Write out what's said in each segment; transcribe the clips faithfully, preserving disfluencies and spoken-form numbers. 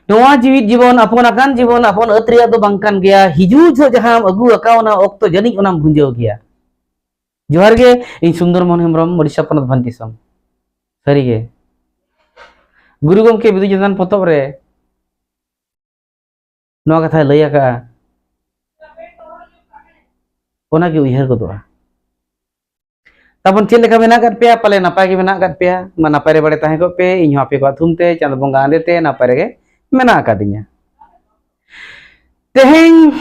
ᱱᱚᱣᱟ ᱡᱤᱣᱤᱫ ᱡᱤᱵᱚᱱ ᱟᱯᱚᱱ ᱟᱠᱟᱱ ᱡᱤᱵᱚᱱ ᱟᱯᱚᱱ ᱟᱹᱛ ᱨᱮᱭᱟᱜ ᱫᱚ ᱵᱟᱝ ᱠᱟᱱ ᱜᱮᱭᱟ᱾ ᱦᱤᱡᱩᱜ ᱡᱚᱦᱚᱜ ᱡᱟᱦᱟᱸᱢ ᱟᱹᱜᱩ ᱟᱠᱟᱣᱱᱟ ᱚᱠᱛᱚ ᱡᱟᱹᱱᱤᱡ ᱚᱱᱟᱢ ᱵᱷᱩᱸᱡᱟᱹᱣ ᱜᱮᱭᱟ᱾ ᱡᱚᱦᱟᱨ ᱜᱮ, ᱤᱧ ᱥᱩᱱᱫᱚᱨ ᱢᱳᱦᱚᱱ ᱦᱮᱢᱵᱨᱚᱢ, ᱳᱰᱤᱥᱟ ᱯᱚᱱᱚᱛ ᱵᱷᱚᱸᱡᱽ ᱫᱤᱥᱚᱢ᱾ ᱥᱟᱹᱨᱤᱜᱮ, ᱜᱩᱨᱩ ᱜᱚᱢᱠᱮ ᱵᱤᱫᱩ ᱪᱟᱸᱫᱟᱱ ᱯᱚᱛᱚᱵ ᱨᱮ ᱱᱚᱣᱟ ᱠᱟᱛᱷᱟᱭ ᱞᱟᱹᱭ ᱟᱠᱟᱫᱼᱟ᱾ ᱚᱱᱟᱜᱮ ᱩᱭᱦᱟᱹᱨ ᱜᱚᱫᱚᱜᱼᱟ᱾ ᱛᱟᱵᱚᱱ ᱪᱮᱫ ᱞᱮᱠᱟ ᱢᱮᱱᱟᱜ ᱟᱠᱟᱫ ᱯᱮᱭᱟ? ᱯᱟᱞᱮ ᱱᱟᱯᱟᱭ ᱜᱮ ᱢᱮᱱᱟᱜ ᱟᱠᱟᱫ ᱯᱮᱭᱟ᱾ ᱢᱟ ᱱᱟᱯᱟᱭ ᱨᱮ ᱵᱟᱲᱮ ᱛᱟᱦᱮᱸ ᱠᱚᱜ ᱯᱮ᱾ ᱤᱧ ᱦᱚᱸ ᱟᱯᱮ ᱠᱚᱣᱟᱜ ᱛᱷᱩᱢ ᱛᱮ, ᱪᱟᱸᱫᱚ ᱵᱚᱸᱜᱟ ᱟᱸᱫᱮ ᱛᱮ ᱱᱟᱯᱟᱭ ᱨᱮᱜᱮ ᱢᱮᱱᱟᱜ ᱟᱠᱟᱫᱤᱧᱟ᱾ ᱛᱮᱦᱮᱧ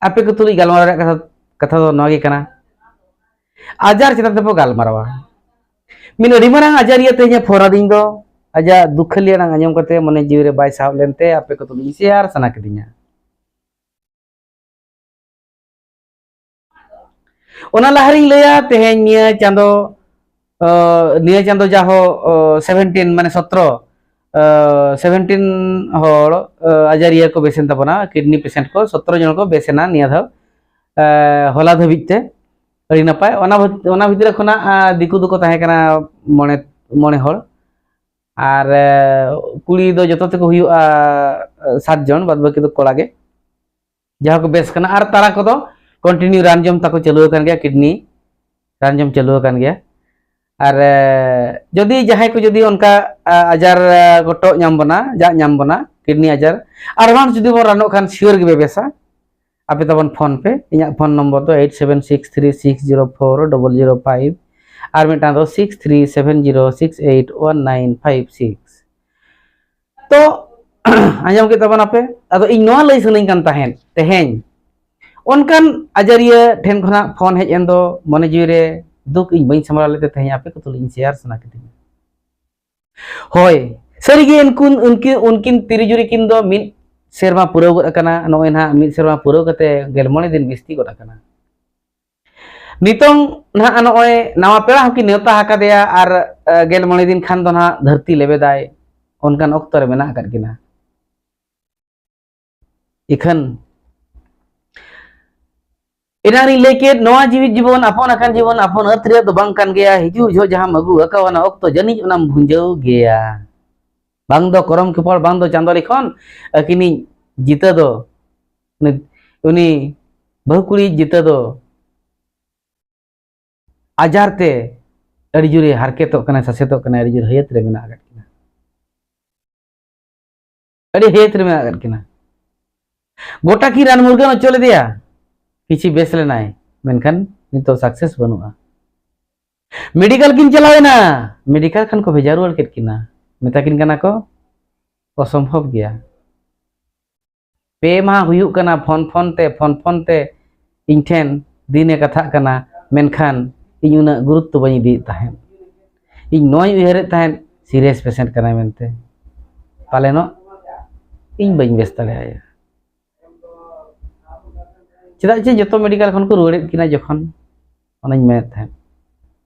ᱟᱯᱮ ᱠᱚ ᱛᱩᱞᱩᱡ ᱜᱟᱞᱢᱟᱨᱟᱣ ᱨᱮᱭᱟᱜ ᱠᱟᱛᱷᱟ, ᱠᱟᱛᱷᱟ ᱫᱚ ᱱᱚᱣᱟ ᱜᱮ ᱠᱟᱱᱟ, ᱟᱡᱟᱨ ᱪᱮᱛᱟᱱ ᱛᱮᱵᱚ ᱜᱟᱞᱢᱟᱨᱟᱣᱟ᱾ ᱢᱤᱫ ᱟᱹᱰᱤ ᱢᱟᱨᱟᱝ ᱟᱡᱟᱨᱤᱭᱟᱹ ᱛᱮᱦᱮᱧᱮ ᱯᱷᱳᱱ ᱟᱹᱫᱤᱧ ᱫᱚ, ᱟᱡᱟᱜ ᱫᱩᱠᱷᱟᱹᱞᱤ ᱟᱲᱟᱝ ᱟᱸᱡᱚᱢ ᱠᱟᱛᱮ ᱢᱚᱱᱮ ᱡᱤᱣᱤ ᱨᱮ ᱵᱟᱭ ᱥᱟᱦᱚᱵ ᱞᱮᱱᱛᱮ ᱟᱯᱮ ᱠᱚ ᱛᱩᱞᱩᱡ ᱥᱮᱭᱟᱨ ᱥᱟᱱᱟ ᱠᱤᱫᱤᱧᱟ᱾ ᱚᱱᱟ ᱞᱟᱦᱟ ᱨᱤᱧ ᱞᱟᱹᱭᱟ, ᱛᱮᱦᱮᱧ ᱱᱤᱭᱟᱹ ᱪᱟᱸᱫᱚ, ᱚ, ᱱᱤᱭᱟᱹ ᱪᱟᱸᱫᱚ ᱡᱟᱦᱚ, ᱚ, ᱥᱮᱵᱷᱮᱱᱴᱤᱱ, ᱢᱟᱱᱮ ᱥᱚᱛᱨᱚ, ᱚ, ᱥᱮᱵᱷᱮᱱᱴᱤᱱ ᱦᱚᱲ, ᱚ, ᱟᱡᱟᱨᱤᱭᱟᱹ ᱠᱚ ᱵᱮᱥᱮᱱ ᱛᱟᱵᱚᱱᱟ, ᱠᱤᱰᱱᱤ ᱯᱮᱥᱮᱱᱴ ᱠᱚ ᱥᱚᱛᱨᱚ ᱡᱚᱱ ᱠᱚ ᱵᱮᱥᱮᱱᱟ ᱱᱤᱭᱟᱹ ᱫᱷᱟᱣ, ᱚ, ᱦᱚᱞᱟ ᱫᱷᱟᱹᱵᱤᱡ ᱛᱮ᱾ ᱟᱹᱰᱤ ᱱᱟᱯᱟᱭ᱾ ᱚᱱᱟ ᱵᱷᱤᱛ-, ᱚᱱᱟ ᱵᱷᱤᱛᱨᱤ ᱠᱷᱚᱱᱟᱜ, ᱟ, ᱫᱤᱠᱩ ᱫᱚᱠᱚ ᱛᱟᱦᱮᱸ ᱠᱟᱱᱟ ᱢᱚᱬᱮ, ᱢᱚᱬᱮ ᱦᱚᱲ, ᱟᱨ, ᱮ, ᱠᱩᱲᱤ ᱫᱚ ᱡᱚᱛᱚ ᱛᱮᱠᱚ ᱦᱩᱭᱩᱜᱼᱟ, ᱮ, ᱥᱟᱛ ᱡᱚᱱ, ᱵᱟᱫ ᱵᱟᱹᱠᱤ ᱫᱚ ᱠᱚᱲᱟ ᱜᱮ᱾ ᱡᱟᱦᱟᱸ ᱠᱚ ᱵᱮᱥ ᱠᱟᱱᱟ, ᱟᱨ ᱛᱟᱨᱟ ᱠᱚᱫᱚ ᱠᱚᱱᱴᱤᱱᱤᱭᱩ ᱨᱟᱱ ᱡᱚᱢ ᱛᱟᱠᱚ ᱪᱟᱹᱞᱩ ᱟᱠᱟᱱ ᱜᱮᱭᱟ, ᱠᱤᱰᱱᱤ ᱨᱟᱱ ᱡᱚᱢ ᱪᱟᱹᱞᱩ ᱟᱠᱟᱱ ᱜᱮᱭᱟ᱾ ᱟᱨ, ᱮ, ᱡᱩᱫᱤ ᱡᱟᱦᱟᱸᱭ ᱠᱚ ᱡᱩᱫᱤ ᱚᱱᱠᱟ, ᱟ, ᱟᱡᱟᱨ, ᱮ, ᱠᱚ ᱴᱚᱜ ᱧᱟᱢ ᱵᱚᱱᱟ, ᱡᱟᱜ ᱧᱟᱢ ᱵᱚᱱᱟ, ᱠᱤᱰᱱᱤ ᱟᱡᱟᱨ, ᱟᱨ ᱵᱟᱝ ᱡᱩᱫᱤ ᱵᱚᱱ ᱨᱟᱱᱚᱜ ᱠᱷᱟᱱ ᱥᱤᱭᱳᱨ ᱜᱮ ᱵᱮᱵᱮᱥᱟ᱾ ᱟᱯᱮ ᱛᱟᱵᱚᱱ ᱯᱷᱳᱱ ᱯᱮ᱾ ᱤᱧᱟᱹᱜ ᱯᱷᱳᱱ ᱱᱚᱢᱵᱚᱨ ᱫᱚ eight seven six three six zero four double zero five, ᱟᱨ ᱢᱤᱫᱴᱟᱝ ᱫᱚ six three seven zero six eight one nine five six. ᱛᱚ, ᱟᱸᱡᱚᱢ ᱠᱮᱫ ᱛᱟᱵᱚᱱᱟᱯᱮ᱾ ᱟᱫᱚ ᱤᱧ ᱱᱚᱣᱟ ᱞᱟᱹᱭ ᱥᱟᱱᱟᱧ ᱠᱟᱱ ᱛᱟᱦᱮᱸᱫ, ᱛᱮᱦᱮᱧ ᱚᱱᱠᱟᱱ ᱟᱡᱟᱨᱤᱭᱟᱹ ᱴᱷᱮᱱ ᱠᱷᱚᱱᱟᱜ ᱯᱷᱳᱱ ᱦᱮᱡ ᱮᱱ ᱫᱚ, ᱢᱚᱱᱮ ᱡᱤᱣᱤ ᱨᱮ ᱫᱩᱠ ᱤᱧ ᱵᱟᱹᱧ ᱥᱟᱢᱵᱲᱟᱣ ᱞᱮᱫ ᱛᱮ ᱛᱮᱦᱮᱧ ᱟᱯᱮ ᱠᱚ ᱛᱩᱞᱩᱡ ᱤᱧ ᱥᱮᱭᱟᱨ ᱥᱟᱱᱟ ᱠᱤᱫᱤᱧᱟ᱾ ᱦᱳᱭ, ᱥᱟᱹᱨᱤᱜᱮ ᱩᱱᱠᱤᱱ, ᱩᱱᱠᱤᱱ, ᱩᱱᱠᱤᱱ ᱛᱤᱨᱤ ᱡᱩᱨᱤ ᱠᱤᱱ ᱫᱚ ᱢᱤᱫ ᱥᱮᱨᱢᱟ ᱯᱩᱨᱟᱹᱣ ᱜᱚᱫ ᱟᱠᱟᱱᱟ᱾ ᱱᱚᱜᱼᱚᱭ ᱱᱟᱦᱟᱜ ᱢᱤᱫ ᱥᱮᱨᱢᱟ ᱯᱩᱨᱟᱹᱣ ᱠᱟᱛᱮ ᱜᱮᱞ ᱢᱚᱬᱮ ᱫᱤᱱ ᱵᱤᱥᱛᱤ ᱜᱚᱫ ᱟᱠᱟᱱᱟ᱾ ᱱᱤᱛᱚᱝ ᱱᱟᱦᱟᱜ ᱱᱚᱜᱼᱚᱭ ᱱᱟᱣᱟ ᱯᱮᱲᱟ ᱦᱚᱸᱠᱤᱱ ᱱᱮᱣᱛᱟ ᱟᱠᱟᱫᱮᱭᱟ ᱟᱨ, ᱮ, ᱜᱮᱞ ᱢᱚᱬᱮ ᱫᱤᱱ ᱠᱷᱟᱱ ᱫᱚ ᱱᱟᱦᱟᱜ ᱫᱷᱟᱹᱨᱛᱤ ᱞᱮᱵᱮᱫᱟᱭ, ᱚᱱᱠᱟᱱ ᱚᱠᱛᱚ ᱨᱮ ᱢᱮᱱᱟᱜ ᱟᱠᱟᱫ ᱠᱤᱱᱟ᱾ ᱤᱠᱷᱟᱹᱱ ᱮᱱᱟᱝ ᱨᱤᱧ ᱞᱟᱹᱭ ᱠᱮᱫ, ᱱᱚᱣᱟ ᱡᱤᱣᱤᱫ ᱡᱤᱵᱚᱱ ᱟᱯᱚᱱ ᱟᱠᱟᱱ ᱡᱤᱵᱚᱱ ᱟᱯᱚᱱ ᱟᱹᱛ ᱨᱮᱭᱟᱜ ᱫᱚ ᱵᱟᱝ ᱠᱟᱱ ᱜᱮᱭᱟ᱾ ᱦᱤᱡᱩᱜ ᱡᱚᱦᱚᱜ ᱡᱟᱦᱟᱸᱢ ᱟᱹᱜᱩ ᱟᱠᱟᱣᱟᱱᱟ ᱚᱠᱛᱚ ᱡᱟᱹᱱᱤᱡ ᱚᱱᱟᱢ ᱵᱷᱩᱸᱡᱟᱹᱣ ᱜᱮᱭᱟ᱾ ᱵᱟᱝ ᱫᱚ ᱠᱚᱨᱚᱢ ᱠᱷᱮᱯᱚᱲ, ᱵᱟᱝ ᱫᱚ ᱪᱟᱸᱫᱚ ᱞᱤᱠᱷᱚᱱ, ᱟᱹᱠᱤᱱᱤᱡ ᱡᱤᱛᱟᱹ ᱫᱚ, ᱩᱱᱤ, ᱩᱱᱤ ᱵᱟᱹᱦᱩ ᱠᱩᱲᱤᱭᱤᱡ ᱡᱤᱛᱟᱹ ᱫᱚ ᱟᱡᱟᱨ ᱛᱮ ᱟᱹᱰᱤ ᱡᱳᱨᱮ ᱦᱟᱨᱠᱮᱛᱚᱜ ᱠᱟᱱᱟᱭ, ᱥᱟᱥᱮᱛᱚᱜ ᱠᱟᱱᱟᱭ, ᱟᱹᱰᱤ ᱡᱳᱨ ᱦᱟᱹᱭᱟᱹᱛ ᱨᱮ ᱢᱮᱱᱟᱜ ᱟᱠᱟᱫ ᱠᱤᱱᱟ, ᱟᱹᱰᱤ ᱦᱟᱹᱭᱟᱹᱛ ᱨᱮ ᱢᱮᱱᱟᱜ ᱟᱠᱟᱫ ᱠᱤᱱᱟ᱾ ᱜᱚᱴᱟ ᱠᱤᱱ ᱨᱟᱱ ᱢᱩᱨᱜᱟᱹᱱ ᱦᱚᱪᱚ ᱞᱮᱫᱮᱭᱟ, ᱠᱤᱪᱷᱤ ᱵᱮᱥ ᱞᱮᱱᱟᱭ, ᱢᱮᱱᱠᱷᱟᱱ ᱱᱤᱛᱚᱜ ᱥᱟᱠᱥᱮᱥ ᱵᱟᱹᱱᱩᱜᱼᱟ᱾ ᱢᱮᱰᱤᱠᱮᱞ ᱠᱤᱱ ᱪᱟᱞᱟᱣ ᱮᱱᱟ, ᱢᱮᱰᱤᱠᱮᱞ ᱠᱷᱚᱱ ᱠᱚ ᱵᱷᱮᱡᱟ ᱨᱩᱣᱟᱹᱲ ᱠᱮᱫ ᱠᱤᱱᱟ, ᱢᱮᱛᱟ ᱠᱤᱱ ᱠᱟᱱᱟ ᱠᱚ ᱚᱥᱚᱢᱵᱷᱚᱵ ᱜᱮᱭᱟ᱾ ᱯᱮ ᱢᱟᱦᱟ ᱦᱩᱭᱩᱜ ᱠᱟᱱᱟ ᱯᱷᱳᱱ ᱯᱷᱳᱱ ᱛᱮ, ᱯᱷᱳᱱ ᱯᱷᱳᱱ ᱛᱮ ᱤᱧ ᱴᱷᱮᱱ ᱫᱤᱱᱮ ᱠᱟᱛᱷᱟᱜ ᱠᱟᱱᱟ, ᱢᱮᱱᱠᱷᱟᱱ ᱤᱧ ᱩᱱᱟᱹᱜ ᱜᱩᱨᱩᱛᱛᱚ ᱵᱟᱹᱧ ᱤᱫᱤᱭᱮᱫ ᱛᱟᱦᱮᱸᱫ᱾ ᱤᱧ ᱱᱚᱣᱟᱧ ᱩᱭᱦᱟᱹᱨᱮᱫ ᱛᱟᱦᱮᱸᱫ ᱥᱤᱨᱤᱭᱟᱥ ᱯᱮᱥᱮᱱᱴ ᱠᱟᱱᱟᱭ ᱢᱮᱱᱛᱮ, ᱯᱟᱞᱮᱱᱚᱜ ᱤᱧ ᱵᱟᱹᱧ ᱵᱮᱥ ᱫᱟᱲᱮᱭᱟᱭᱟ᱾ ᱪᱮᱫᱟᱜ ᱡᱮ ᱡᱚᱛᱚ ᱢᱮᱰᱤᱠᱮᱞ ᱠᱷᱚᱱ ᱠᱚ ᱨᱩᱣᱟᱹᱲᱮᱫ ᱠᱤᱱᱟ ᱡᱚᱠᱷᱚᱱ, ᱚᱱᱟᱧ ᱢᱮᱱᱮᱫ ᱛᱟᱦᱮᱸᱫ᱾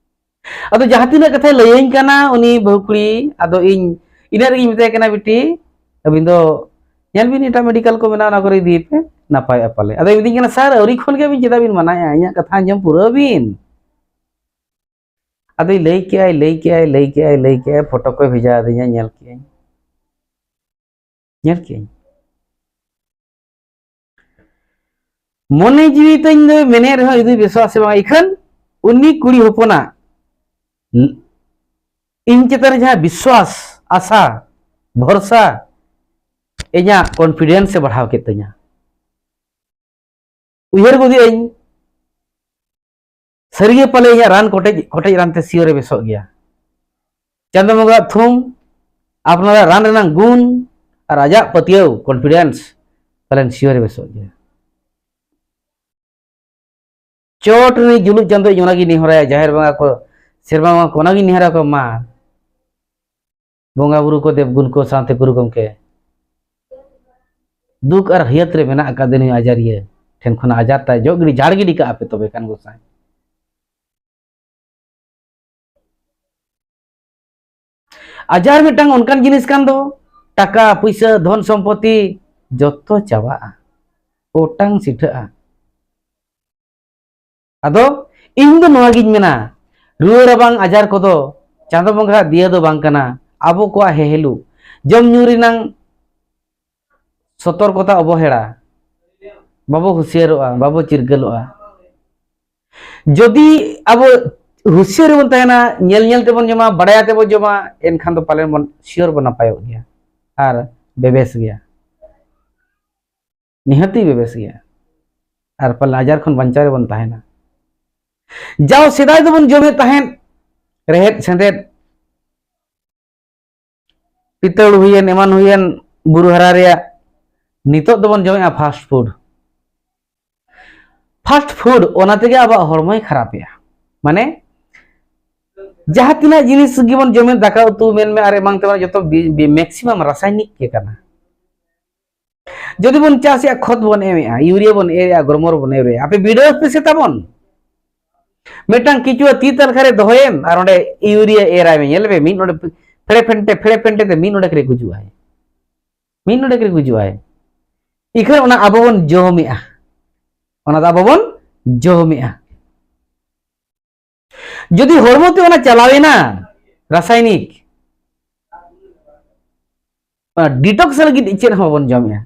ᱟᱫᱚ ᱡᱟᱦᱟᱸ ᱛᱤᱱᱟᱹᱜ ᱠᱟᱛᱷᱟᱭ ᱞᱟᱹᱭᱟᱹᱧ ᱠᱟᱱᱟ ᱩᱱᱤ ᱵᱟᱹᱦᱩ ᱠᱩᱲᱤ, ᱟᱫᱚ ᱤᱧ ᱤᱱᱟᱹ ᱨᱮᱜᱮᱧ ᱢᱮᱛᱟᱭ ᱠᱟᱱᱟ, "ᱵᱤᱴᱤ, ᱟᱹᱵᱤᱱ ᱫᱚ ᱧᱮᱞ ᱵᱤᱱ, ᱮᱴᱟᱜ ᱢᱮᱰᱤᱠᱮᱞ ᱠᱚ ᱢᱮᱱᱟᱜᱼᱟ, ᱚᱱᱟ ᱠᱚᱨᱮ ᱤᱫᱤᱭᱮ ᱯᱮ, ᱱᱟᱯᱟᱭᱚᱜᱼᱟ ᱯᱟᱞᱮ᱾" ᱟᱫᱚᱭ ᱢᱮᱛᱟᱹᱧ ᱠᱟᱱᱟ, "ᱥᱟᱨ, ᱟᱹᱣᱨᱤ ᱠᱷᱚᱱ ᱜᱮ ᱟᱹᱵᱤᱱ ᱪᱮᱫᱟᱜ ᱵᱤᱱ ᱢᱟᱱᱟᱭᱮᱫᱼᱟ? ᱤᱧᱟᱹᱜ ᱠᱟᱛᱷᱟ ᱟᱸᱡᱚᱢ ᱯᱩᱨᱟᱹᱣ ᱵᱤᱱ᱾" ᱟᱫᱚᱭ ᱞᱟᱹᱭ ᱠᱮᱜᱼᱟᱭ, ᱞᱟᱹᱭ ᱠᱮᱜᱼᱟᱭ, ᱞᱟᱹᱭ ᱠᱮᱜᱼᱟᱭ, ᱞᱟᱹᱭ ᱠᱮᱜᱼᱟᱭ, ᱯᱷᱳᱴᱳ ᱠᱚᱭ ᱵᱷᱮᱡᱟ ᱟᱹᱫᱤᱧᱟ, ᱧᱮᱞ ᱠᱮᱜᱼᱟᱹᱧ, ᱧᱮᱞ ᱠᱮᱜᱼᱟᱹᱧ᱾ ᱢᱚᱱᱮ ᱡᱤᱣᱤ ᱛᱤᱧ ᱫᱚ ᱢᱮᱱᱮᱫ ᱨᱮᱦᱚᱸ ᱡᱩᱫᱤ ᱵᱮᱥᱚᱜ ᱟᱥᱮ ᱵᱟᱝ, ᱤᱠᱷᱟᱹᱱ ᱩᱱᱤ ᱠᱩᱲᱤ ᱦᱚᱯᱚᱱᱟᱜ ᱤᱧ ᱪᱮᱛᱟᱱ ᱨᱮ ᱡᱟᱦᱟᱸ ᱵᱤᱥᱣᱟᱥ, ᱟᱥᱟ, ᱵᱷᱚᱨᱥᱟ, ᱤᱧᱟᱹᱜ ᱠᱚᱱᱯᱷᱤᱰᱮᱱᱥ ᱮ ᱵᱟᱲᱦᱟᱣ ᱠᱮᱫ ᱛᱤᱧᱟ᱾ ᱩᱭᱦᱟᱹᱨ ᱜᱚᱫᱮᱜ ᱟᱹᱧ, ᱥᱟᱹᱨᱤᱜᱮ ᱯᱟᱞᱮ ᱤᱧᱟᱹᱜ ᱨᱟᱱ ᱠᱚᱴᱮᱡ, ᱠᱚᱴᱮᱡ ᱨᱟᱱ ᱛᱮ ᱥᱤᱭᱳᱨ ᱮ ᱵᱮᱥᱚᱜ ᱜᱮᱭᱟ᱾ ᱪᱟᱸᱫᱚ ᱵᱚᱸᱜᱟ ᱛᱷᱩᱢ, ᱟᱯᱱᱟᱨᱟᱜ ᱨᱟᱱ ᱨᱮᱱᱟᱜ ᱜᱩᱱ ᱟᱨ ᱟᱡᱟᱜ ᱯᱟᱹᱛᱭᱟᱹᱣ, ᱠᱚᱱᱯᱷᱤᱰᱮᱱᱥ, ᱯᱟᱞᱮᱱ ᱥᱤᱭᱳᱨ ᱮ ᱵᱮᱥᱚᱜ ᱜᱮᱭᱟ᱾ ᱪᱚᱴ ᱨᱤᱱᱤᱡ ᱡᱩᱞᱩᱜ ᱪᱟᱸᱫᱚ, ᱤᱧ ᱚᱱᱟᱜᱤᱧ ᱱᱮᱦᱚᱨᱟᱭᱟ, ᱡᱟᱦᱮᱨ ᱵᱚᱸᱜᱟ ᱠᱚ, ᱥᱮᱨᱢᱟ ᱵᱚᱸᱜᱟ ᱠᱚ, ᱚᱱᱟᱜᱤᱧ ᱱᱮᱦᱚᱨ ᱟᱠᱚ, ᱢᱟ ᱵᱚᱸᱜᱟ ᱵᱩᱨᱩ ᱠᱚ, ᱫᱮᱵ ᱜᱩᱱ ᱠᱚ ᱥᱟᱶᱛᱮ ᱜᱩᱨᱩ ᱜᱚᱢᱠᱮ, ᱫᱩᱠ ᱟᱨ ᱦᱟᱹᱭᱟᱹᱛ ᱨᱮ ᱢᱮᱱᱟᱜ ᱟᱠᱟᱫ ᱱᱩᱭ ᱟᱡᱟᱨᱤᱭᱟᱹ ᱴᱷᱮᱱ ᱠᱷᱚᱱᱟᱜ ᱟᱡᱟᱨ ᱛᱟᱭ ᱡᱚᱜ ᱜᱤᱰᱤ, ᱡᱷᱟᱲ ᱜᱤᱰᱤ ᱠᱟᱜᱼᱟ ᱯᱮ ᱛᱚᱵᱮ ᱠᱷᱟᱱ ᱜᱚᱸᱥᱟᱭ᱾ ᱟᱡᱟᱨ ᱢᱤᱫᱴᱟᱝ ᱚᱱᱠᱟᱱ ᱡᱤᱱᱤᱥ ᱠᱟᱱ ᱫᱚ, ᱴᱟᱠᱟ ᱯᱩᱭᱥᱟᱹ, ᱫᱷᱚᱱ ᱥᱚᱢᱯᱚᱛᱤ ᱡᱚᱛᱚ ᱪᱟᱵᱟᱜᱼᱟ, ᱚᱴᱟᱝ ᱥᱤᱴᱷᱟᱹᱜᱼᱟ᱾ ᱟᱫᱚ ᱤᱧ ᱫᱚ ᱱᱚᱣᱟ ᱜᱤᱧ ᱢᱮᱱᱟ, ᱨᱩᱣᱟᱹ ᱨᱟᱵᱟᱝ ᱟᱡᱟᱨ ᱠᱚᱫᱚ ᱪᱟᱸᱫᱚ ᱵᱚᱸᱜᱟᱣᱟᱜ ᱫᱤᱭᱟᱹ ᱫᱚ ᱵᱟᱝ ᱠᱟᱱᱟ, ᱟᱵᱚ ᱠᱚᱣᱟᱜ ᱦᱮᱦᱮᱞᱩ᱾ ᱡᱚᱢ ᱧᱩ ᱨᱮᱱᱟᱝ ᱥᱚᱛᱚᱨᱠᱚᱛᱟ ᱚᱵᱚᱦᱮᱲᱟ, ᱵᱟᱵᱚ ᱦᱩᱥᱤᱭᱟᱹᱨᱚᱜᱼᱟ, ᱵᱟᱵᱚ ᱪᱤᱨᱜᱟᱹᱞᱚᱜᱼᱟ᱾ ᱡᱩᱫᱤ ᱟᱵᱚ ᱦᱩᱥᱤᱭᱟᱹᱨ ᱨᱮᱵᱚᱱ ᱛᱟᱦᱮᱱᱟ, ᱧᱮᱞ ᱧᱮᱞ ᱛᱮᱵᱚᱱ ᱡᱚᱢᱟ, ᱵᱟᱲᱟᱭ ᱟᱛᱮ ᱵᱚᱱ ᱡᱚᱢᱟ, ᱮᱱᱠᱷᱟᱱ ᱫᱚ ᱯᱟᱞᱮᱱ ᱵᱚᱱ ᱥᱤᱭᱳᱨ ᱵᱚᱱ ᱱᱟᱯᱟᱭᱚᱜ ᱜᱮᱭᱟ ᱟᱨ ᱵᱮᱵᱮᱥ ᱜᱮᱭᱟ, ᱱᱤᱦᱟᱹᱛᱤ ᱵᱮᱵᱮᱥ ᱜᱮᱭᱟ᱾ ᱟᱨ ᱯᱟᱞᱮᱱ ᱟᱡᱟᱨ ᱠᱷᱚᱱ ᱵᱟᱧᱪᱟᱣ ᱨᱮᱵᱚᱱ ᱛᱟᱦᱮᱱᱟ᱾ ᱡᱟᱣ ᱥᱮᱫᱟᱭ ᱫᱚᱵᱚᱱ ᱡᱚᱢᱮᱫ ᱛᱟᱦᱮᱸᱫ ᱨᱮᱦᱮᱫ ᱥᱮᱸᱫᱮᱫ, ᱯᱤᱛᱟᱹᱲ ᱦᱩᱭᱮᱱ, ᱮᱢᱟᱱ ᱦᱩᱭᱮᱱ, ᱵᱩᱨᱩ ᱦᱟᱨᱟ ᱨᱮᱭᱟᱜ᱾ ᱱᱤᱛᱚᱜ ᱫᱚᱵᱚᱱ ᱡᱚᱢᱮᱜᱼᱟ ᱯᱷᱟᱥᱴ ᱯᱷᱩᱰ᱾ ᱯᱷᱟᱥᱴ ᱯᱷᱩᱰ, ᱚᱱᱟ ᱛᱮᱜᱮ ᱟᱵᱚᱣᱟᱜ ᱦᱚᱲᱢᱚᱭ ᱠᱷᱟᱨᱟᱯᱮᱜᱼᱟ᱾ ᱢᱟᱱᱮ, ᱡᱟᱦᱟᱸ ᱛᱤᱱᱟᱹᱜ ᱡᱤᱱᱤᱥ ᱜᱮᱵᱚᱱ ᱡᱚᱢᱮᱫ, ᱫᱟᱠᱟ ᱩᱛᱩ ᱢᱮᱱᱢᱮ ᱟᱨ ᱮᱢᱟᱱ ᱛᱮᱢᱟᱱ, ᱡᱚᱛᱚ ᱵᱤ-, ᱵᱤ-, ᱢᱮᱠᱥᱤᱢᱟᱢ ᱨᱟᱥᱟᱭᱱᱤᱠ ᱜᱮ ᱠᱟᱱᱟ᱾ ᱡᱩᱫᱤ ᱵᱚᱱ ᱪᱟᱥᱮᱜᱼᱟ, ᱠᱷᱚᱛ ᱵᱚᱱ ᱮᱢᱮᱜᱼᱟ, ᱤᱭᱩᱨᱤᱭᱟ ᱵᱚᱱ ᱮᱨᱮᱜᱼᱟ, ᱜᱨᱚᱢᱚᱨ ᱵᱚᱱ ᱮᱨᱮᱜᱼᱟ, ᱟᱯᱮ ᱵᱤᱰᱟᱹᱣ ᱯᱮ ᱥᱮ ᱛᱟᱵᱚᱱ᱾ ᱢᱤᱫᱴᱟᱝ ᱠᱤᱪᱩᱣᱟᱹ ᱛᱤ ᱛᱟᱞᱠᱷᱟ ᱨᱮ ᱫᱚᱦᱚᱭᱮᱢ ᱟᱨ ᱚᱸᱰᱮ ᱤᱭᱩᱨᱤᱭᱟ ᱮᱨᱟᱭ ᱢᱮ, ᱧᱮᱞ ᱯᱮ, ᱢᱤᱫ ᱱᱚᱰᱮ ᱯᱷᱮᱲᱮ ᱯᱷᱮᱱᱴᱮ, ᱯᱷᱮᱲᱮ ᱯᱷᱮᱱᱴᱮ ᱛᱮ ᱢᱤᱫ ᱱᱚᱰᱮᱠ ᱨᱮ ᱜᱩᱡᱩᱜᱼᱟᱭ, ᱢᱤᱫ ᱱᱚᱰᱮᱠ ᱨᱮ ᱜᱩᱡᱩᱜᱼᱟᱭ᱾ ᱤᱠᱷᱟᱹᱱ ᱚᱱᱟ ᱟᱵᱚ ᱵᱚᱱ ᱡᱚᱢᱮᱜᱼᱟ, ᱚᱱᱟ ᱫᱚ ᱟᱵᱚ ᱵᱚᱱ ᱡᱚᱢᱮᱜᱼᱟ᱾ ᱡᱩᱫᱤ ᱦᱚᱲᱢᱚ ᱛᱮ ᱚᱱᱟ ᱪᱟᱞᱟᱣᱮᱱᱟ ᱨᱟᱥᱟᱭᱱᱤᱠ, ᱚᱱᱟ ᱰᱤᱴᱚᱠᱥ ᱞᱟᱹᱜᱤᱫ ᱪᱮᱫ ᱦᱚᱸ ᱵᱟᱵᱚᱱ ᱡᱚᱢᱮᱜᱼᱟ᱾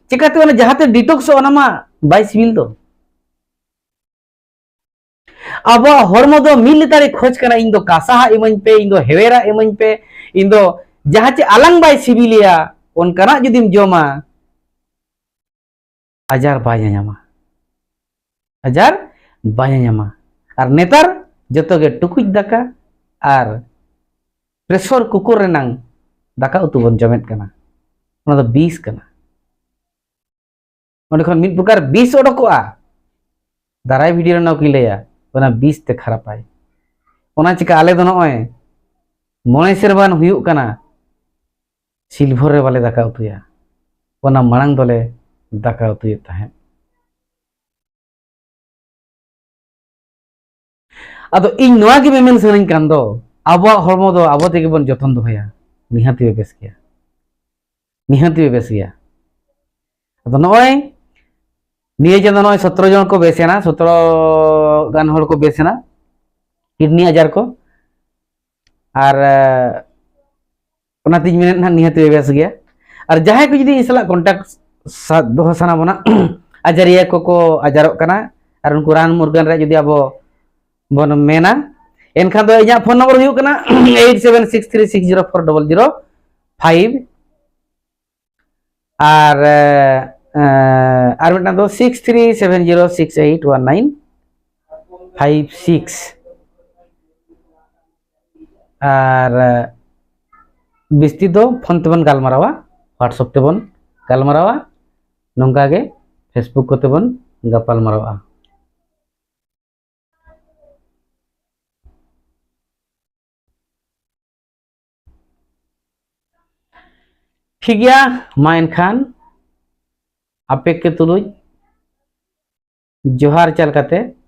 ᱪᱮᱠᱟᱛᱮ ᱚᱱᱟ ᱡᱟᱦᱟᱸᱛᱮ ᱰᱤᱴᱚᱠᱥᱚᱜ, ᱚᱱᱟ ᱢᱟ ᱵᱟᱭ ᱥᱤᱵᱤᱞ ᱫᱚ᱾ ᱟᱵᱚᱣᱟᱜ ᱦᱚᱲᱢᱚ ᱫᱚ ᱢᱤᱫ ᱞᱮᱛᱟᱲᱮ ᱠᱷᱚᱡᱽ ᱠᱟᱱᱟ, "ᱤᱧ ᱫᱚ ᱠᱟᱥᱟᱦᱟᱜ ᱤᱢᱟᱹᱧ ᱯᱮ, ᱤᱧ ᱫᱚ ᱦᱮᱣᱮᱨᱟᱜ ᱤᱢᱟᱹᱧ ᱯᱮ, ᱤᱧ ᱫᱚ ᱡᱟᱦᱟᱸ ᱪᱮ ᱟᱞᱟᱝ ᱵᱟᱭ ᱥᱤᱵᱤᱞᱮᱭᱟ, ᱚᱱᱠᱟᱱᱟᱜ ᱡᱩᱫᱤᱢ ᱡᱚᱢᱟ, ᱟᱡᱟᱨ ᱵᱟᱭ ᱧᱟᱧᱟᱢᱟ, ᱟᱡᱟᱨ ᱵᱟᱭ ᱧᱟᱧᱟᱢᱟ᱾" ᱟᱨ ᱱᱮᱛᱟᱨ ᱡᱚᱛᱚ ᱜᱮ ᱴᱩᱠᱩᱡ ᱫᱟᱠᱟ ᱟᱨ ᱯᱨᱮᱥᱚᱨ ᱠᱩᱠᱚᱨ ᱨᱮᱱᱟᱝ ᱫᱟᱠᱟ ᱩᱛᱩ ᱵᱚᱱ ᱡᱚᱢᱮᱫ ᱠᱟᱱᱟ, ᱚᱱᱟ ᱫᱚ ᱵᱤᱥ ᱠᱟᱱᱟ᱾ ᱚᱸᱰᱮ ᱠᱷᱚᱱ ᱢᱤᱫ ᱯᱨᱚᱠᱟᱨ ᱵᱤᱥ ᱚᱰᱚᱠᱚᱜᱼᱟ, ᱫᱟᱨᱟᱭ ᱵᱷᱤᱰᱤᱭᱳ ᱨᱮ ᱱᱚᱣᱟ ᱠᱚᱧ ᱞᱟᱹᱭᱟ, ᱚᱱᱟ ᱵᱤᱥ ᱛᱮ ᱠᱷᱟᱨᱟᱯᱟᱭ᱾ ᱚᱱᱟ ᱪᱤᱠᱟ ᱟᱞᱮ ᱫᱚ ᱱᱚᱜᱼᱚᱭ ᱢᱚᱬᱮ ᱥᱮᱨᱢᱟ ᱦᱩᱭᱩᱜ ᱠᱟᱱᱟ, ᱥᱤᱞᱵᱷᱚᱨ ᱨᱮ ᱵᱟᱞᱮ ᱫᱟᱠᱟ ᱩᱛᱩᱭᱟ, ᱚᱱᱟ ᱢᱟᱲᱟᱝ ᱫᱚᱞᱮ ᱫᱟᱠᱟ ᱩᱛᱩᱭᱮᱫ ᱛᱟᱦᱮᱸᱫ᱾ ᱟᱫᱚ ᱤᱧ ᱱᱚᱣᱟ ᱜᱮ ᱢᱮᱢᱮᱱ ᱥᱟᱱᱟᱧ ᱠᱟᱱ ᱫᱚ, ᱟᱵᱚᱣᱟᱜ ᱦᱚᱲᱢᱚ ᱫᱚ ᱟᱵᱚ ᱛᱮᱜᱮ ᱵᱚᱱ ᱡᱚᱛᱚᱱ ᱫᱚᱦᱚᱭᱟ, ᱱᱤᱦᱟᱹᱛᱤ ᱵᱮᱥ ᱜᱮᱭᱟ, ᱱᱤᱦᱟᱹᱛᱤ ᱵᱮᱥ ᱜᱮᱭᱟ᱾ ᱟᱫᱚ ᱱᱚᱜᱼᱚᱭ ᱱᱤᱭᱟᱹ ᱪᱟᱸᱫᱚ ᱱᱚᱜᱼᱚᱭ ᱥᱚᱛᱨᱚ ᱡᱚᱱ ᱠᱚ ᱵᱮᱥ ᱮᱱᱟ, ᱥᱚᱛᱨᱚ ᱜᱟᱱ ᱦᱚᱲ ᱠᱚ ᱵᱮᱥ ᱮᱱᱟ ᱠᱤᱰᱱᱤ ᱟᱡᱟᱨ ᱠᱚ᱾ ᱟᱨ, ᱮ, ᱚᱱᱟᱛᱤᱧ ᱢᱮᱱᱮᱫ ᱱᱟᱦᱟᱜ ᱱᱤᱦᱟᱹᱛ ᱵᱮᱥ ᱜᱮᱭᱟ᱾ ᱟᱨ ᱡᱟᱦᱟᱸᱭ ᱠᱚ ᱡᱩᱫᱤ ᱤᱧ ᱥᱟᱞᱟᱜ ᱠᱚᱱᱴᱟᱠᱴ ᱫᱚᱦᱚ ᱥᱟᱱᱟ ᱵᱚᱱᱟ, ᱟᱡᱟᱨᱤᱭᱟᱹ ᱠᱚᱠᱚ ᱟᱡᱟᱨᱚᱜ ᱠᱟᱱᱟ ᱟᱨ ᱩᱱᱠᱩ ᱨᱟᱱ ᱢᱩᱨᱜᱟᱹᱱ ᱨᱮ ᱡᱩᱫᱤ ᱟᱵᱚ ᱵᱚᱱ ᱢᱮᱱᱟ, ᱮᱱᱠᱷᱟᱱ ᱫᱚ ᱤᱧᱟᱹᱜ ᱯᱷᱳᱱ ᱱᱚᱢᱵᱚᱨ ᱦᱩᱭᱩᱜ ᱠᱟᱱᱟ eight seven six three six zero four double zero five, ᱟᱨ ᱟᱨ ᱢᱤᱫᱴᱟᱝ ᱫᱚ six three seven zero six eight one nine five six᱾ ᱟᱨ ᱵᱤᱥᱛᱤ ᱫᱚ ᱯᱷᱳᱱ ᱛᱮᱵᱚᱱ ᱜᱟᱞᱢᱟᱨᱟᱣᱟ, WhatsApp ᱛᱮᱵᱚᱱ ᱜᱟᱞᱢᱟᱨᱟᱣᱟ, ᱱᱚᱝᱠᱟ ᱜᱮ Facebook ᱠᱚᱛᱮ ᱵᱚᱱ ᱜᱟᱯᱟᱞ ᱢᱟᱨᱟᱣᱟ᱾ ᱴᱷᱤᱠ ᱜᱮᱭᱟ, ᱢᱟ ᱮᱱᱠᱷᱟᱱ ᱟᱯᱮ ᱠᱚ ᱛᱩᱞᱩᱡ ᱡᱚᱦᱟᱨ ᱪᱟᱞ ᱠᱟᱛᱮ